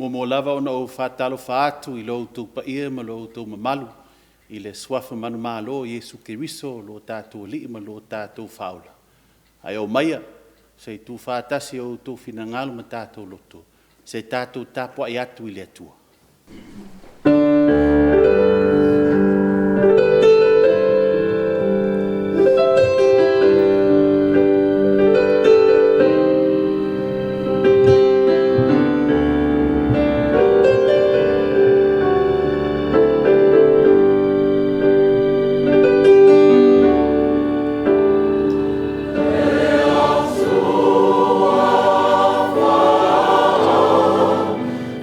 Muamua lava ona ou faatalofa atu i lo outou paia ma lo outou mamalu i le suafa manumalo o Iesu Keriso o lo tatou Alii ma lo tatou Faaola, ae omaia se i tuufaatasi outou finagalo ma tatou loto se i tatou tapuai atu i le Atua. Le Atua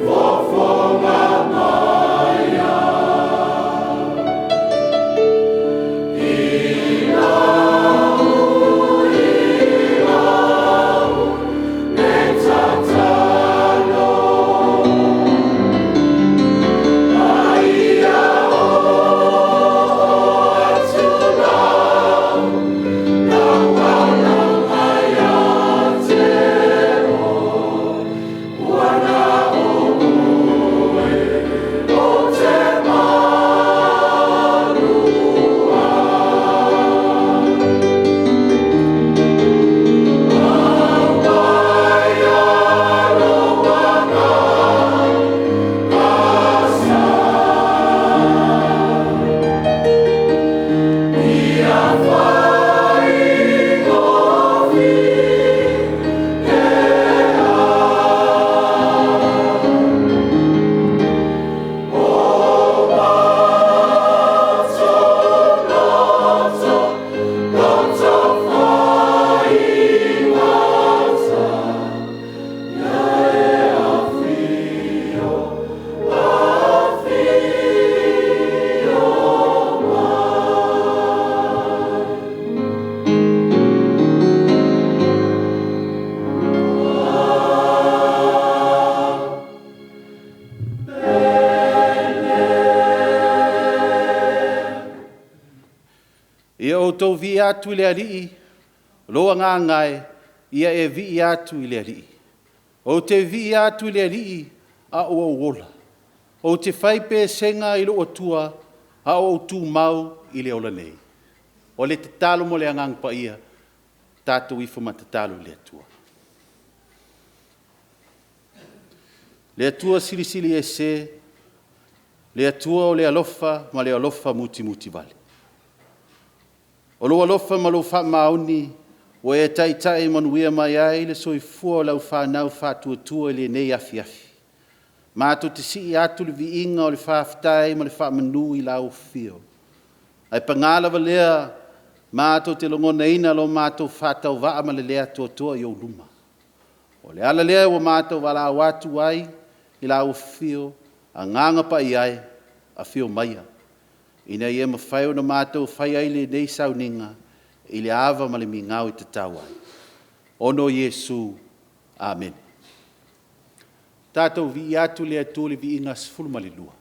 fofoga mai le tatalo a ia oo atu lau auaunaga ia te oe, ua na o oe ou te malua. Aumai lou Agaga Sa, ia faigofie O matou loto, loto faigata, Ia e afio, afio mai. Ia outou viia atu i le Alii lou agaga e, ia e viia atu i le Alii. Ou te viia atu i le Alii a o ou ola, ou te fai pesega i lou Atua a o ou tumau i le ola nei. O le tatalo mo le Agaga Paia, tatou ifo ma tatalo i le Atua. Le Atua Silisili Ese, le Atua o le alofa ma le alofa mutimutivale, o lou alofa ma lou faamaoni ua e taitai manuia mai ai le soifua o lau fanau faatuatua i lenei afiafi. Matou te sii atu le viiga o le faafetai ma le faamanu i lau Afio, ae paga lava lea, matou te lagonaina lo matou faatauvaa ma le le atoatoa i ou luma. O le ala lea ua matou valaau atu ai i lau Afio, Agaga Paia e, afio maia ina ia mafai ona matou faia ai lenei sauniga i le ava ma le migao e tatau ai, ona o Iesu. Amene. Tatou viia atu le Atua i le viiga 12.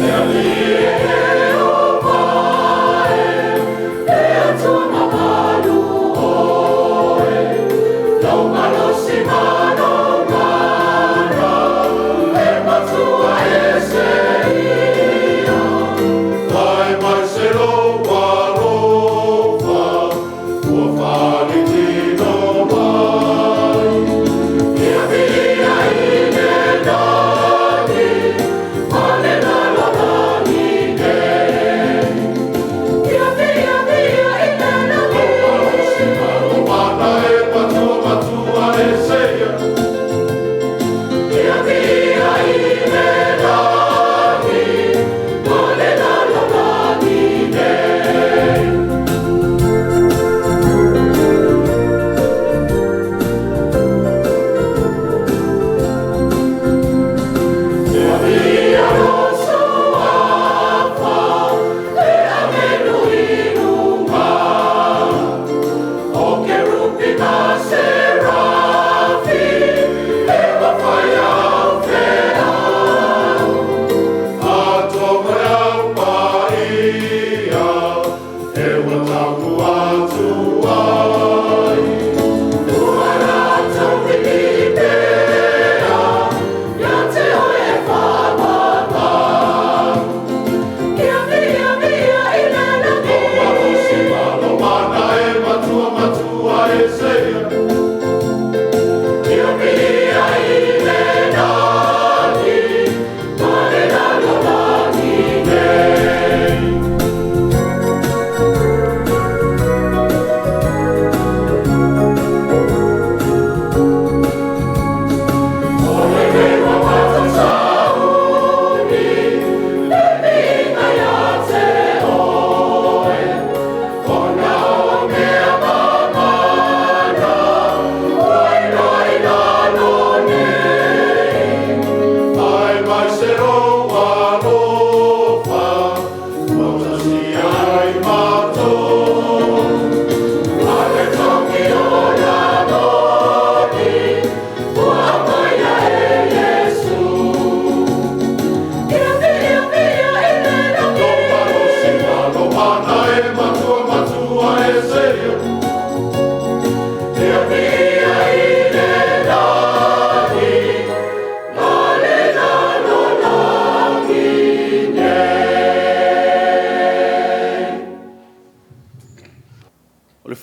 Le Alii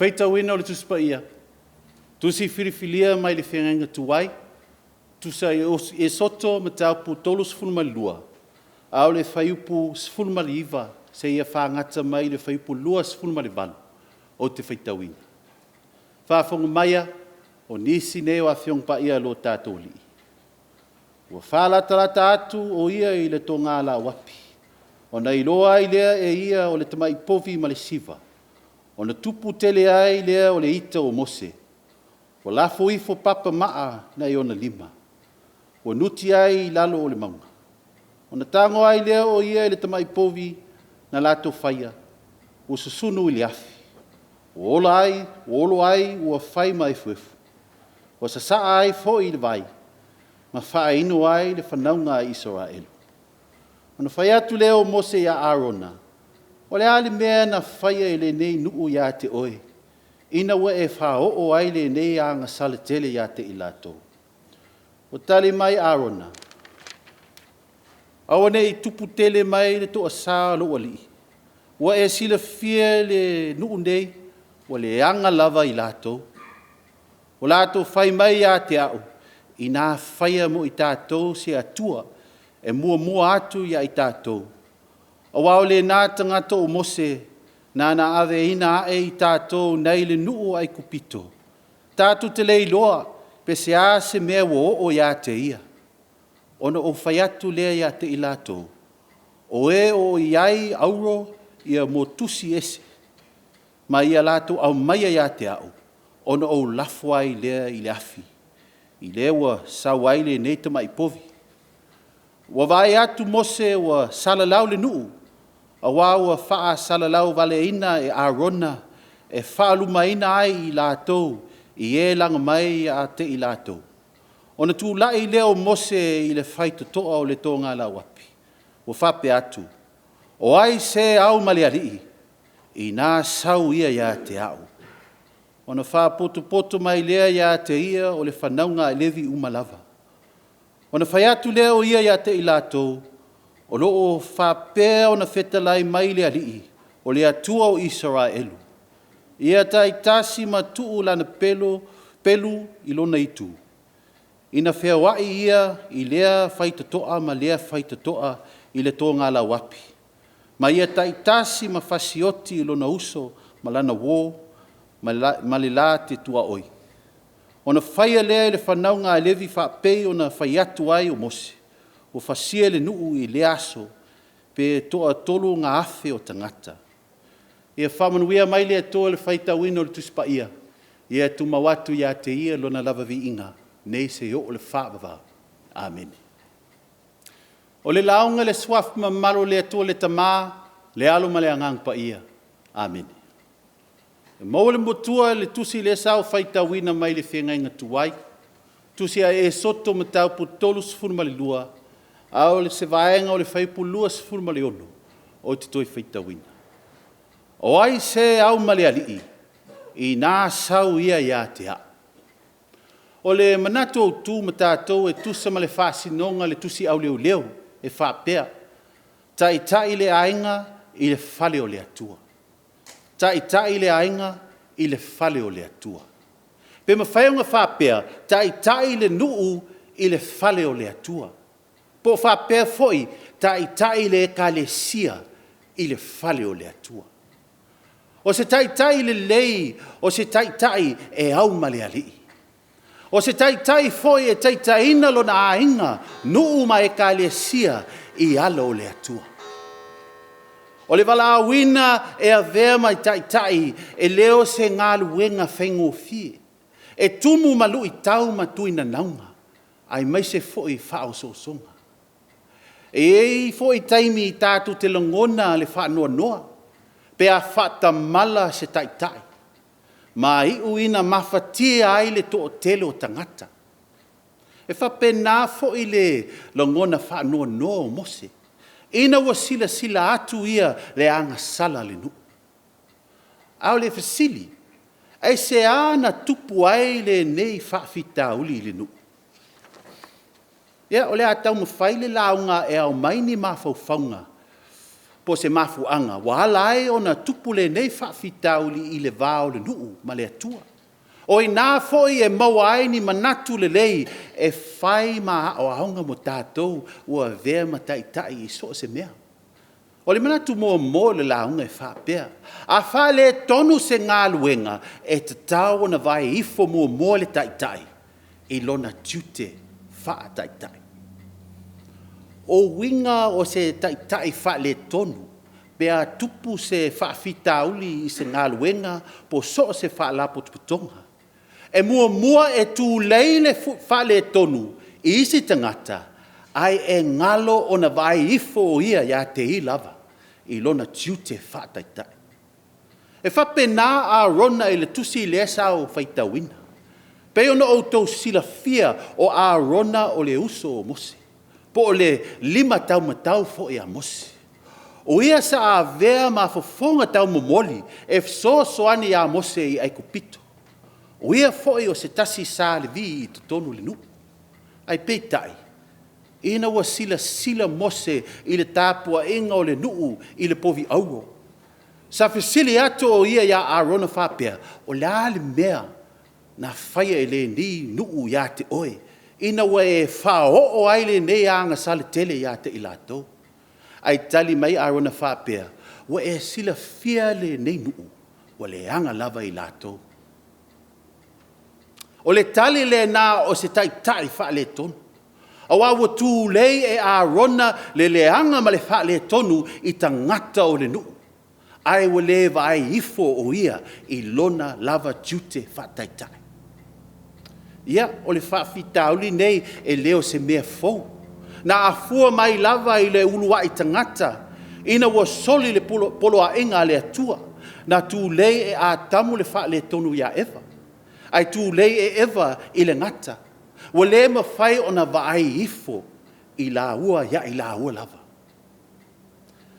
faitauina o le Tusi Paia, Tusi Filifilia mai le Feagaiga Tuai, tusa ai o Esoto Mataupu 32, a o le Fuaiupu 19 seia fagata mai le Fuaiupu 28 ou te faitauina. Faafofoga maia, o nisi nei o Afioga Paia a lo tatou Alii. Ua faalatalata atu o ia i le togalauapi, ona iloa ai lea e ia o le tamai povi ma le siva, ona tupu tele ai lea o le ita o Mose, ua lafo ifo papamaa nai ona lima, ua nuti ai i lalo o le mauga. Ona tago ai lea o ia i le tamai povi na latou faia, ua susunu i le afi, ua olo ai ua fai ma efuefu, ua sasaa ai foi le vai ma faainu ai le fanauga a Isaraelu. Ona fai atu lea o Mose ia Arona, “O le a le mea na faia e lenei nuu ia te oe, ina ua e faaoo ai lenei agasala tele ia te i latou?” Ua tali mai Arona, “Aua ne i tupu tele mai le toasa o lou alii, ua e silafia le nuu nei ua leaga lava i latou. Ua latou fai mai ia te au, ‘Ina faia mo i tatou se atua e muamua atu ia i tatou, aua o lena tagata o Mose nāna aveina ae i tatou mai le nuu o Aikupito, tatou te le iloa pe o le a se mea ua oo ia te ia.’ Ona ou fai atu lea ia te i latou, ‘O e o i ai auro mo tusi ese, ma ia latou aumaia ia te au, ona ou lafo ai lea i le afi, lea ua sau ai lenei tamai povi.’ Ua vaai atu Mose ua salalau le nuu, aua ua faasalalauvaleina e Arona e faalumaina ai i latou i e laga mai ia te i latou. Ona tulai lea o Mose i le faitotoa o le togalauapi, ua faapea atu, ‘O ai se au ma le alii? Ina sau ia ia te au.’ Ona faapotopoto mai lea ia te ia o le fanauga a Levi uma lava. Ona fai atu lea o ia ia te i latou, ‘O lo o faapea ona fetalai mai le Alii, o le Atua o Isaraelu, ia taitasi ma tuu lana pelu i lona itu, ina feoai ia i lea faitotoa ma lea faitotoa i le togalauapi, ma ia taitasi ma fasioti lona uso ma lana uo ma le la te tuaoi.’ Ona faia lea e le fanauga a Levi faapei ona fai atu ai o Mose. Ua fasia e le nuu i lea aso pe toatolu gaafe o tagata. Ia faamanuia mai le Atua i le faitauina o le Tusi Paia, ia tumau atu ia te Ia Lona lava viiga nei seia oo i le faavavau. Amene. O le lauga i le Suafa mamalu o le Atua le Tama, le Alo ma le Agaga Paia. Amene. E maua le matua i le tusi lea sa ou faitauina mai le Feagaiga Tuai, Tusi a Esoto Mataupu 32, a o se vaega o le Fuaiupu 26 ou te toe faitauina. O ai se au ma le alii, ina sau ia ia te au. O le manatu autu ma tatou e tusa ma le faasinoga o le tusi auleo e faapea, taitai le aiga i le fale o le Atua. Taitai le aiga i le fale o le Atua. Pe mafai ona faapea, taitai le nuu i le fale o le Atua. Po o faapea foi, taitai le Ekalesia i le fale o le Atua. O se taitai lelei, o se taitai e au ma le Alii. O se taitai foi e taitaiina lona aiga, nuu ma ekalesia i alo o le Atua. O le valaauina e avea ma taitai, e le o se galuega faigofie. E tumu ma luitau ma tuinauga aemaise foi faaosoosoga. E i ai foi taimi tatou te lagona le faanoanoa pe a faatamala se taitai ma iu ina mafatia ai le toatele o tagata. E faapena foi le lagona faanoanoa o Mose ina ua silasila atu ia i le agasala a le nuu. A o le fesili; aisea na tupu ai lenei faafitauli i le nuu? Ia, o le a taumafai le lauga e ao mai ni mafaufauga po o se mafuaaga ua ala ai ona tupu lenei faafitauli i le va o le nuu ma le Atua. O i ina foi e maua ai ni manatu lelei e fai ma aoaoga mo tatou ua avea ma taitai i so o se mea. O le manatu muamua o le lauga e faapea; a faaletonu se galuega, e tatau ona vaai ifo muamua le Taitai i lona tiute faa-Taitai. O uiga o se Taitai faaletonu pe a tupu se faafitauli i se galuega po o so o se faalapotopotoga, e muamua e tulei le faaletonu i isi tagata, ae e galo ona vaai ifo o ia ia te ia lava i lona tiute faa-Taitai. E faapena Arona i le tusi lea sa ou faitauina. E pei ona outou silafia, o Arona o le uso o Mose, po o le lima taumatau foi a Mose. O ia sa avea ma fofoga taumomoli e fesoasoani ia Mose i Aikupito. O ia foi o se tasi sa Levi i totonu o le nuu. Ae peitai, ina ua silasila Mose i le tapuaiga o le nuu i le povi auro, sa fesili atu o ia ia Arona faapea, o le a le mea na faia e lenei nuu ia te oe, ina ua e faaoo ai lenei agasala tele ia te i latou? Ae tali mai Arona e faapea, ua e silafia lenei nuu, ua leaga lava i latou. O le tali lena o se taitai faaletonu, aua ua tulei e Arona le leaga ma le faaletonu i tagata o le nuu, ae ua le vaai ifo o ia i lona lava tiute faa-taitai. Ia, o le faafitauli lenei, e le o se mea fou. Na afua mai lava i le uluai tagata ina ua soli le poloaiga a le Atua, na tulei e Atamu le faaletonu ia Eva, ae tulei e Eva i le gata. Ua le mafai ona vaai ifo i laua ia i laua lava.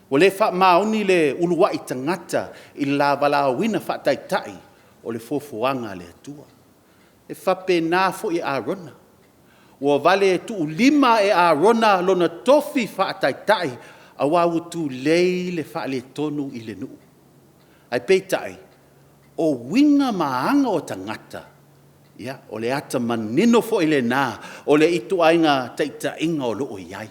Ua le faamaoni le uluai tagata i le la valaauina faa-Taitai o le foafoaga a le Atua. E faapena foi Arona, ua vale tuulima e Arona lona tofi faa-Taitai aua ua tulei le faaletonu i le nuu. Ae peitai, o uiga ma aga o tagata, ia, o le ata manino foi lena o le ituaiga taitaiga o lo o i ai.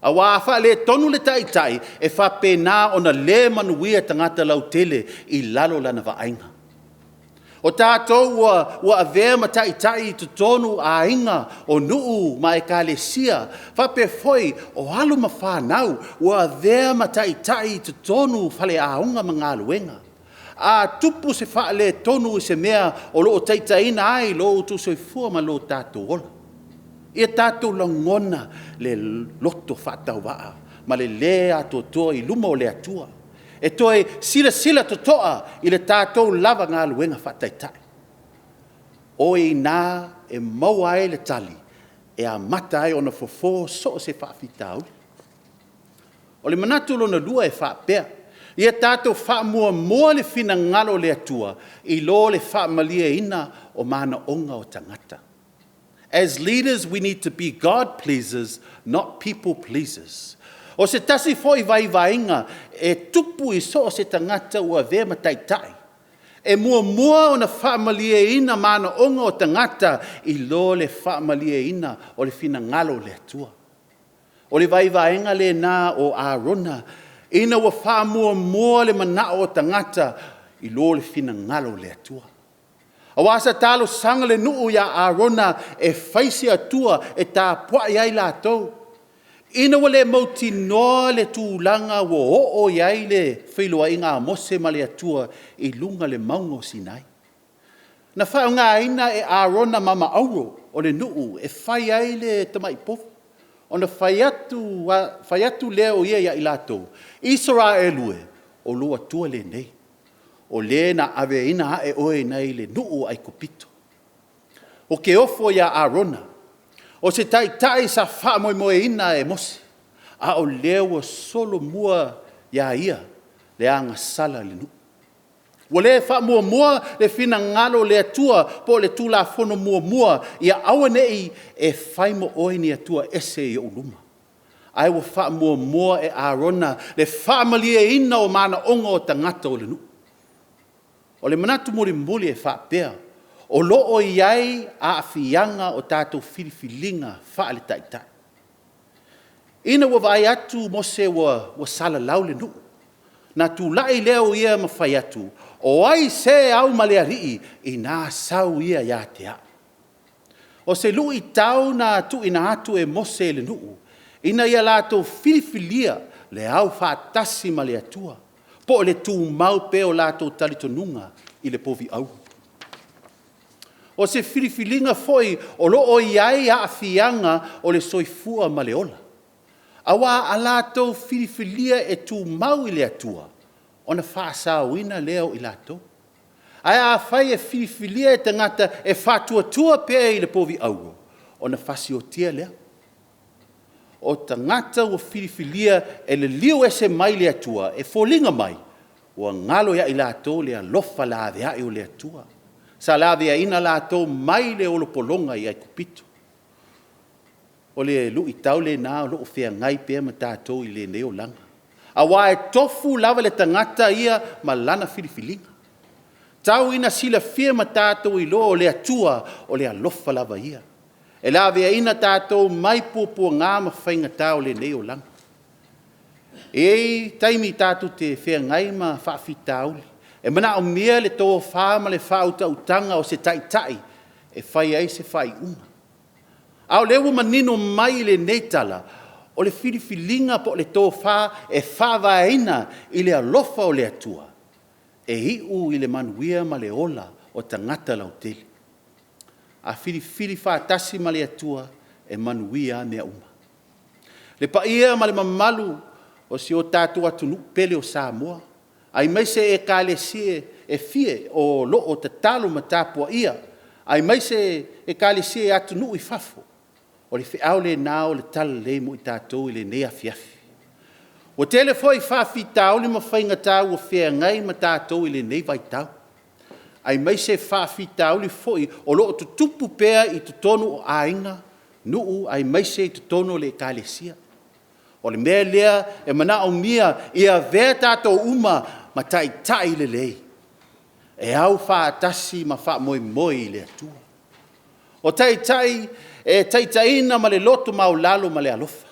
Aua a faaletonu le Taitai, e faapena ona le manuia tagata lautele i lalo o lana vaaiga. O tatou ua avea ma taitai i totonu o aiga, o nuu ma ekalesia, faapea foi o alo ma fanau ua avea ma taitai i totonu o faleaoga ma galuega. A tupu se faaletonu i se mea o lo o taitaiina ai lo outou soifua ma lo tatou ola, ia tatou lagona le loto faatauvaa ma le le atoatoa i luma o le Atua e toe silasila totoa i le tatou lava galuega faataitai. O i ina e maua ai le tali e amata ai ona fofo so o se faafitauli. O le manatu lona lua e faapea, ia tatou faamuamua le finagalo o le Atua i lo le faamalieina o manaoga o tagata. As leaders we need to be God pleasers, not people pleasers. O se tasi foi vaivaiga e tupu i so o se tagata ua avea ma taitai, e muamua ona faamalieina manaoga o tagata i lo le faamalieina o le finagalo o le Atua. O le vaivaiga lena o Arona ina ua faamuamua le manao o tagata i lo le finagalo o le Atua. Aua sa talosaga le nuu ia Arona e fai se atua e tapuai ai latou, ina ua le mautinoa le tulaga ua oo i ai le feiloaiga a Mose ma le Atua i luga o le mauga o Sinai. Na faaaogaina e Arona ma ma auro o le nuu e fai ai le tamai povi, ona fai atu lea o ia ia i latou, Isaraelu e, o lou Atua lenei, o Le na aveina ae oe mai le nuu o Aikupito. Ou te ofo ia Arona, o se taitai sa faamoemoeina e Mose, a o lea ua solomua ia ia le agasala i le nuu. Ua le faamuamua le finagalo o le Atua po o le Tulafono muamua, ia aua ne i e fai mo oe ni atua ese i ou luma. Ae ua faamuamua e Arona le faamalieina o manaoga o tagata o le nuu. O le manatu mulimuli e faapea, o lo o i ai aafiaga o tatou filifiliga faale-Taitai. Ina ua vaai atu Mose ua salalau le nuu, ona tulai lea o ia ma fai atu, o ai se au ma le alii ina sau ia ia te au? O se luitau na tuuina atu e Mose i le nuu ina ia latou filifilia le aufaatasi ma le Atua, po o le tumau pea o latou talitonuga i le povi auro. O se filifiliga foi o lo o i ai aafiaga o le soifua ma le ola. Aua a latou filifilia e tumau i le Atua, ona faasaoina lea o i latou. Ae afai e filifilia e tagata e faatuatua pea i le povi auro, ona fasiotia lea. O tagata ua filifilia e liliu ese mai le Atua, e foliga mai ua galo ia i latou le alofa laveai o le Atua, sa laveaiina latou mai le olopologa i Aikupito. O le luitau lena o lo o feagai pea ma tatou i lenei olaga, aua e tofu lava le tagata ia ma lana filifiliga. Tau ina silafia ma tatou iloa o le Atua o le alofa lava Ia, e laveaiina tatou mai puapuaga ma faigata o lenei olaga. E i ai taimi tatou te feagai ma faafitauli, e manaomia le tofa ma le faautautaga o se taitai e fai ai se faaiuga. A o lea ua manino mai i lenei tala, o le filifiliga po o le tofa e faavaeina i le alofa o le Atua, e iu i le manuia ma le ola o tagata lautele. A filifili faatasi ma le Atua, e manuia lava mea uma. Le paia ma le mamalu o si o tatou atunuu pele o Samoa, aemaise Ekalesia e fia o lo o tatalo ma tapuaia, aemaise Ekalesia i atunuu i fafo, o le feau lena o le talalelei mo i tatou i lenei afiafi. Ua tele foi faafitauli ma faigata ua feagai ma tatou i lenei vaitau, aemaise faafitauli foi o lo o tutupu pea i totonu o aiga, nuu aemaise i totonu o le Ekalesia. O le mea lea e manaomia ia avea tatou uma ma taitai lelei, e aufaatasi ma faamoemoe i le Atua. O taitai e taitaiina ma le loto maualalo ma le alofa.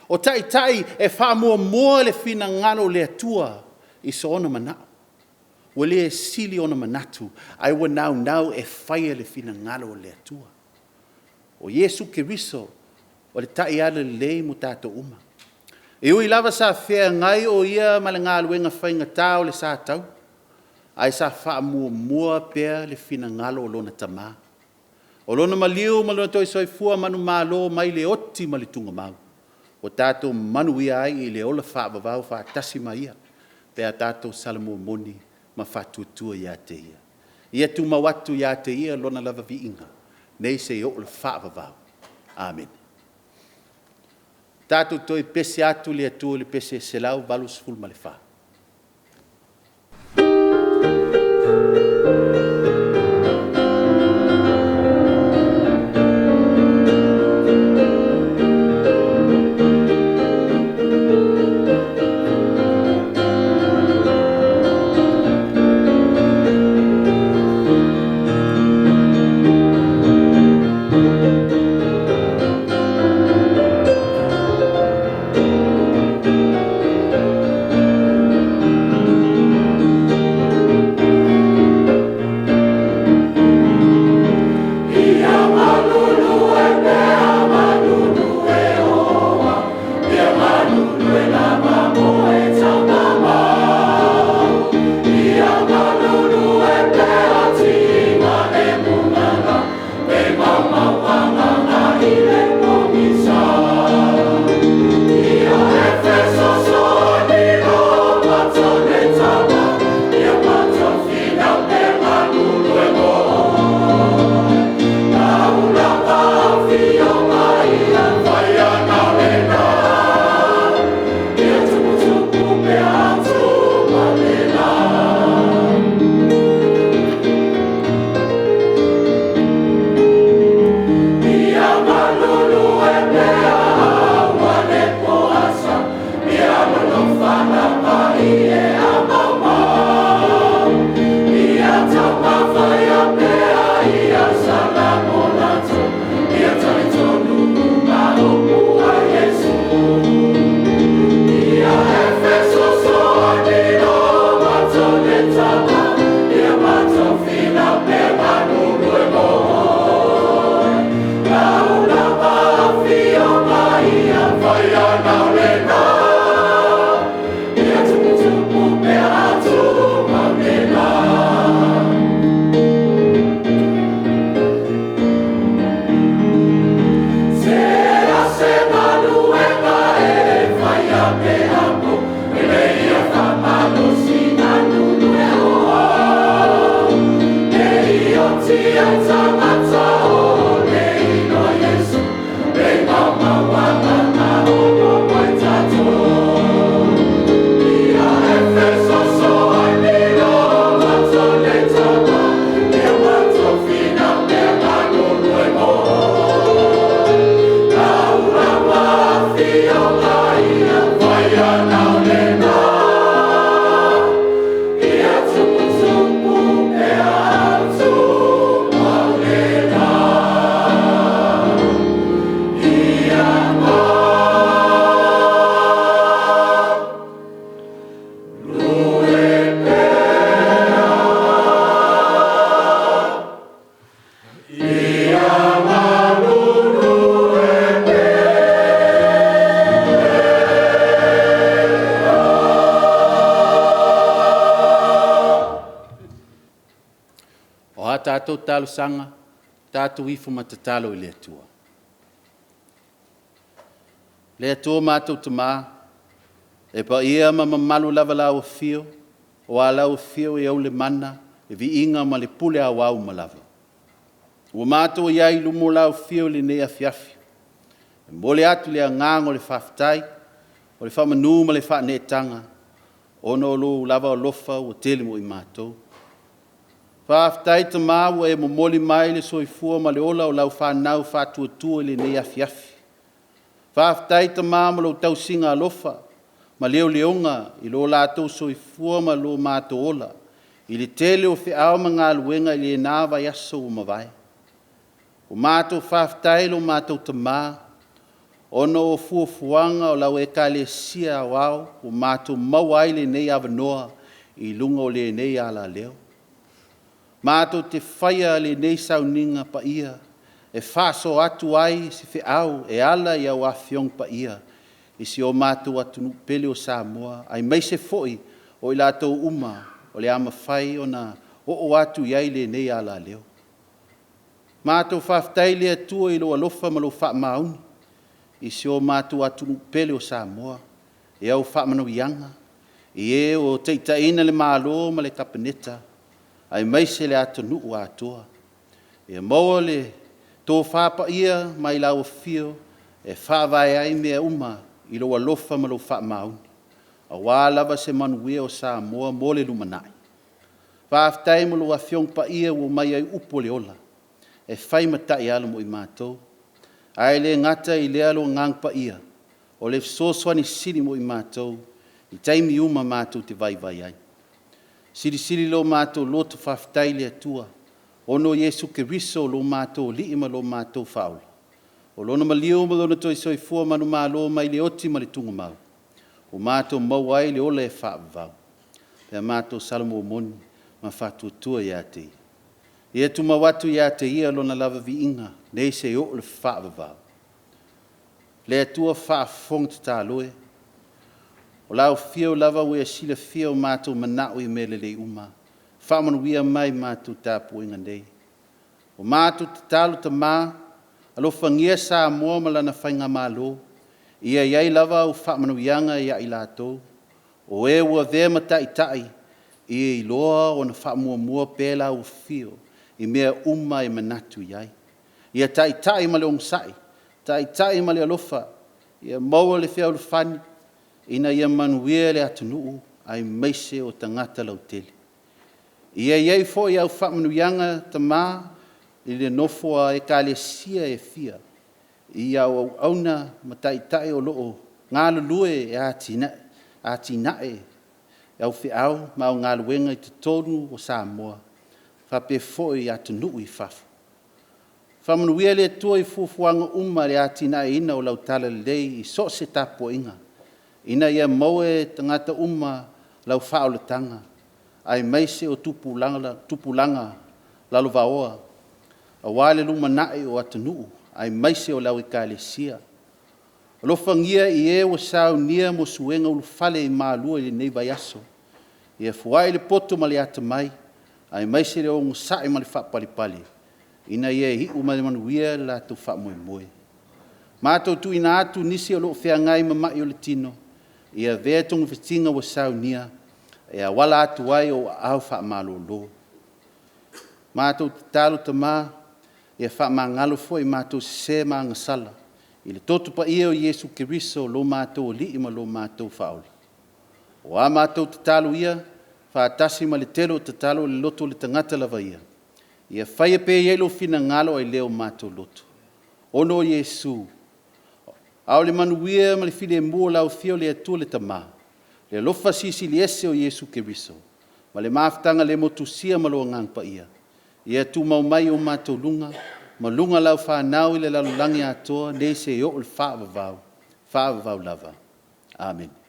O taitai e faamuamua le finagalo o le Atua i soona manao, ua le sili ona manatu ae ua naunau e faia le finagalo o le Atua. O Iesu Keriso o le taiala lelei mo tatou uma. E ui lava sa feagai o Ia ma le galuega faigata o le sa taua, ae sa faamuamua pea le finagalo o Lona Tama. O Lona maliu ma Lona toe soifua manumalo mai le oti ma le tuugamau, ua tatou manuia ai i le ola faavavau faatasi ma Ia, pe a tatou salamo moni ma faatuatua ia te Ia. Ia tumau atu ia te Ia Lona lava viiga nei seia oo i le faavavau. Amene. Tatou toe pese atu i le Atua i le pese 184. O a tatou talosaga, tatou ifo ma tatalo i le Atua. Le Atua matou Tama, e paia ma mamalu lava lau Afio, aua lau Afio e ou le mana, le viiga ma le pule aoao uma lava. Ua matou i ai i luma o lau Afio i lenei afiafi, e momoli atu le agaga o le faafetai, o le faamanu ma le faaneetaga ona o lou lava alofa ua tele mo i matou. Faafetai Tama ua e momoli mai le soifua ma le ola o lau fanau faatuatua i lenei afiafi. Faafetai Tama mo lou tausiga alofa ma leoleoga i lo latou soifua ma lo matou ola i le tele o feau ma galuega i lena vaiaso ua mavae. Ua matou faafetai i lo matou Tama ona o fuafuaga o lau Ekalesia Aoao ua matou maua ai lenei avanoa i luga o lenei alaleo. Matou te faia lenei sauniga paia e faasoa atu ai se feau e ala i au Afioga Paia i si o matou atunuu pele o Samoa, aemaise foi o i latou uma o le a mafai ona oo atu i ai lenei alaleo. Matou faafetai i le Atua i lou alofa ma lou faamaoni i si o matou atunuu pele o Samoa i au faamanuiaga i e o taitaiina le Malo ma le Kapeneta, aemaise le atunuu atoa. Ia maua le tofa paia mai lau Afio e faavae ai mea uma i lou alofa ma lou faamaoni, aua lava se manuia o Samoa mo le lumanai. Faafetai mo lau Afioga Paia ua aumai ai upu o le ola e fai ma taiala mo i matou. Ae le gata i lea lou Agaga Paia, o le fesoasoani sili mo i matou i taimi uma matou te vaivai ai. Silisili lo matou loto faafetai i le Atua ona o Iesu Keriso o lo matou Alii ma lo matou Faaola, o Lona maliu ma Lona toe soifua manumalo mai le oti ma le tulimau, ua matou maua ai le ola e faavavau, pe a matou sala momoni ma faatuatua ia te Ia. Ia tumau atu ia te Ia Lona lava viiga nei seia oo i le faavavau. Le Atua faafofoga tatalo e, o lau Afio lava ua e silafia o matou manao i mea lelei uma, faamanuia mai i la matou tapuaiga nei. O matou tatalo Tama, alofagia Samoa ma lana Faigamalo, ia i ai lava au faamanuiaga ia i latou, o e ua avea ma taitai, ia iloa ona faamuamua pea lau Afio i mea uma e manatu i ai. Ia taitai ma le onosai, taitai ma le alofa, ia maua le fealofani ina ia manuia le atunuu aemaise o tagata lautele. Ia i ai foi au faamanuiaga Tama i le nofo a Ekalesia e fia i au auauna ma taitai o lo o galulue e atinae au feau ma au galuega i totonu o Samoa faapea foi atunuu i fafo. Faamanuia le Atua i fuafuaga uma i le atinaeina o lau Talalelei i so o se tapuaiga, ina ia maua e tagata uma lau faaolataga, aemaise o tupulaga lalovaoa, aua le lumanai o atunuu aemaise o lau Ekalesia. Alofagia e ua saunia mo suega ulufale i malua i lenei vaiaso, ia foai le poto ma le atamai, aemaise le onosai ma le faapalepale, ina ia iu ma le manuia le latou faamoemoe. Matou tuuina atu nisi o lo o feagai ma mai o le tino, ia avea togafitiga ua saunia e auala atu ai i ou aao faamalolo. Matou tatalo Tama, ia faamagalo foi i matou sese ma agasala. I le toto paia o Iesu Keriso o lo matou Alii ma lo matou Faaola. O a matou tatalo ia faatasi ma le tele o tatalo a le loto o le tagata lava ia, ia faia pea i ai lou finagalo ae le o matou loto, ona o Iesu. A o le manuia ma le filemu o le alofia o le Atua le Tama, le alofa silisili ese o Iesu Keriso ma le mafutaga le motusia ma Lona Agaga Paia, ia tumau mai i o matou luga ma luga o lau fanau i le lalolagi atoa, nei seia oo i le faavavau, faavavau lava. Amene.